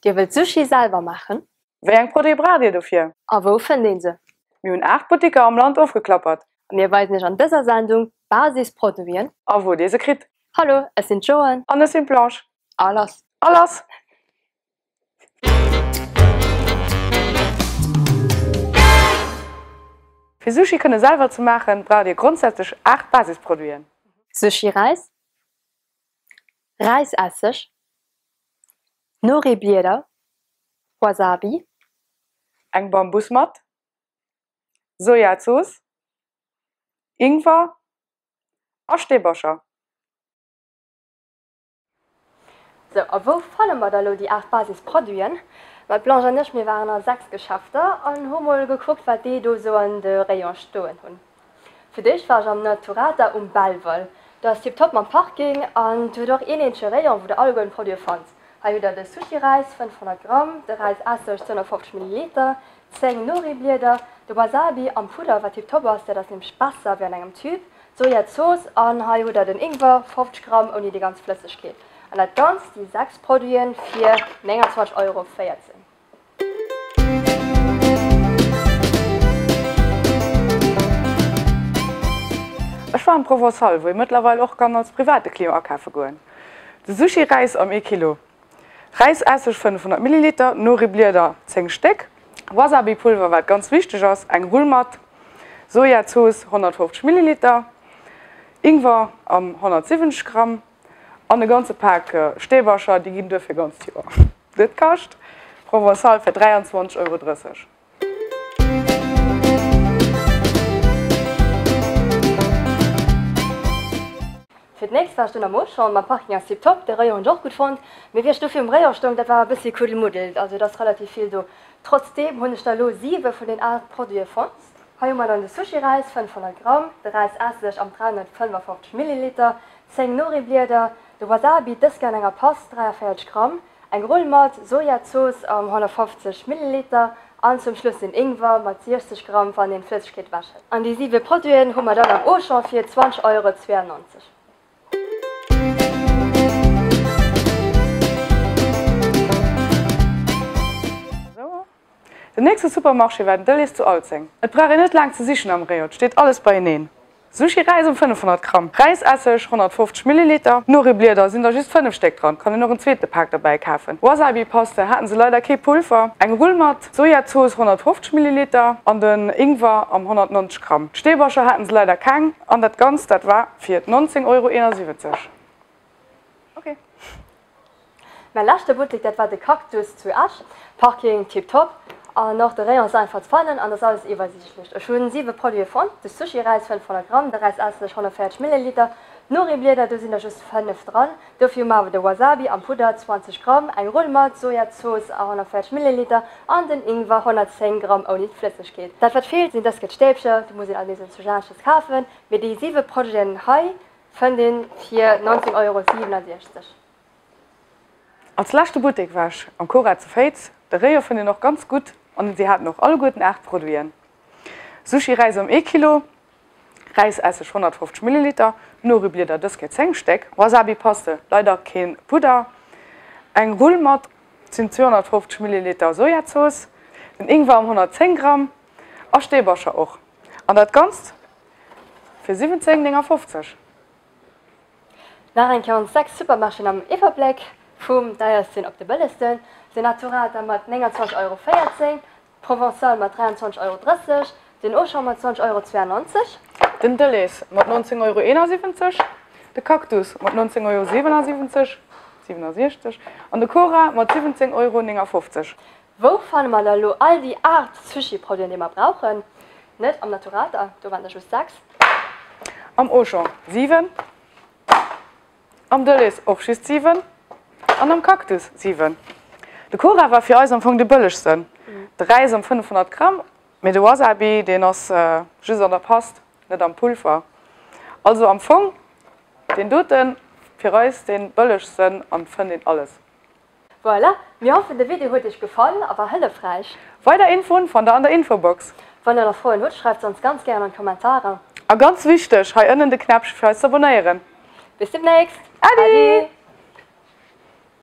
Dir wëllt Sushi selwer maachen? Wéi eng Produite braucht Dir dofir? A wou fënnt een se? Mir hunn 8 Buttiker am Land ofgeklappert. A mir weisen Iech an dëser Sendung d'Basisproduiten. A wou Dir se kritt. Hallo, ech sinn d'Joanne. An ech sinn d'Blanche. A lass! A lass! Fir Sushi kënne selwer ze maachen, braucht Dir grondsätzlech 8 Basisproduiten. Sushi-Räis, Räisesseg, Nori-Blieder, Wasabi. Eng Bambusmatt, Sojazooss, Ingwer a Stäbercher. Sou, a wou fanne mer da lo déi 8 Basisproduiten? Ma d'Blanche an ech, mir waren a 6 Geschäfter an hu mol gekuckt, wat déi do sou an de Rayon stoen hunn. Fir d'éischt war ech am Naturata um Belval. Do ass tiptop mam Parking an et huet och een eenzege Rayon wou der alleguerten d'Produite fannt. Hei hutt der de Sushi-Räis, 500 Gramm, de Räisesseg, 250 Milliliter, 10 Nori-Blieder, de Wasabi am Pudder, wat tiptop ass, dat ass nämlech besser wéi an engem Tube, d'Sojazooss an hei hutt der den Ingwer, 50 Gramm ouni déi ganz Flëssegkeet. An dat Ganzt, déi 6 Produiten, fir 29,14 Euro. Ech war am Provençal, wou ee mëttlerweil och kann als private Client akafe goen. De Sushi-Räis am ee Kilo, Räisesseg 500 Milliliter, Nori-Blieder 10 Stéck, Wasabi-Pulver, wat ganz wichteg ass, eng Rull mat, Sojazooss 150 Milliliter, Ingwer am 170 Gramm an e ganze Pak Stäbercher, déi ginn duer fir e ganzt Joer. Dat kascht Provençal fir 23,30 Euro. Fir d'nächst war ech dunn am Auchan, mam Parking ass tiptop, de Rayon hunn ech och gutt fonnt, mee wéi ech du virum Rayon stoung, dat war e bëssi Kuddelmuddel, also et ass relativ vill do. Trotzdeem hunn ech der elo 7 vun den 8 Produite fonnt. Hei hu mer dann de Sushi-Räis, 500 Gramm, de Räisesseg am 355 Milliliter, 10 Nori-Blieder, de Wasabi, dës Kéier an enger Past, 43 Gramm, eng Rull mat Sojazooss am 150 Milliliter an zum Schluss den Ingwer mat 60 Gramm, wann een d'Flëssegkeet ewech huet. An déi 7 Produiten hu mer dann am Auchan fir 20,92 Euro. Den nächste Supermarché war den Delhaize zu Alzeng. Et brauch een net laang ze sichen am Rayon, et steet alles beieneen. Sushi Räis um 500 Gramm, Räisesseg 150 Milliliter, Noriblieder sinn der just 5 Stéck dran, kann een och en zweete Pak derbäi kafen. Wasabi Paste haten se leider kee Pulver, eng Rull mat Sojazooss 150 Milliliter an den Ingwer am 190 Gramm. Stäbercher haten se leider keng an dat ganzt dat war fir 19,71 Euro. Ok. Mäi leschte Buttek, dat war de Cactus zu Esch. Parking tiptop an och de Rayon ass einfach ze fannen an ass alles iwwersiichtlech. Ech hunn 7 Produite fonnt, de Sushi-Räis 500 Gramm, de Räisesseg 140 Milliliter, d'Nori-Blieder, do sinn der just 5 dran, dofir hu mer awer de Wasabi am Pudder 20 Gramm, eng Rull mat Sojazooss a 140 Milliliter an den Ingwer 110 Gramm ouni d'Flëssegkeet. Dat wat feelt sinn dës Stäbcher, do muss een alt nees en zousätzleches kafen, mee déi 7 Produiten hei fënnt een fir 19,67 Euro. Als leschte Buttek war ech am Cora zu Féiz. De Rayon fënnt een och ganz gutt an si haten och alleguerten 8 Produiten, Sushi Räis am ee Kilo, Räisesseg 150 Milliliter, Noriblieder dës Kéier 10 Stéck, Wasabi Paste, leider keen Pudder, eng Rull mat sinn 250 Milliliter Sojazooss, den Ingwer am 110 Gramm a Stäbercher och an dat Ganzt fir 17,59. Nach eng Kéier ons 6 Supermarchéen am Iwwerbléck, vum deiersten op de bëllegsten, den Naturata mat 29,14 Euro, d'Provençale mat 23,30 Euro, den Auchan mat 20,92 Euro. Den Delhaize mat 19,71 Euro, de Cactus mat 19,77 Euro 67 an de Cora mat 17,59 Euro. Wou fanne mer da lo all déi 8 Sushi-Produiten, déi mer brauchen? Net am Naturata, do waren der just 6. Am Auchan 7, am Delhaize och just 7 an am Cactus 7. De Cora war fir eis am Fong de bëllegsten, de Räis am 500 Gramm, mee de Wasabi, deen ass just an der Past, net am Pulver. Also am Fong deen doten fir eis dee bëllegsten an fënnt een alles. Voilà, mir hoffen de Video huet iech gefall a war hëllefräich. Weider Infoen fannt der an der Infobox. Wann der nach Froen hutt, schreift se ons ganz gären an d'Kommentarer. A ganz wichteg, hei ënnen de Knäppche fir eis z'abonéieren. Bis demnächst! Adi!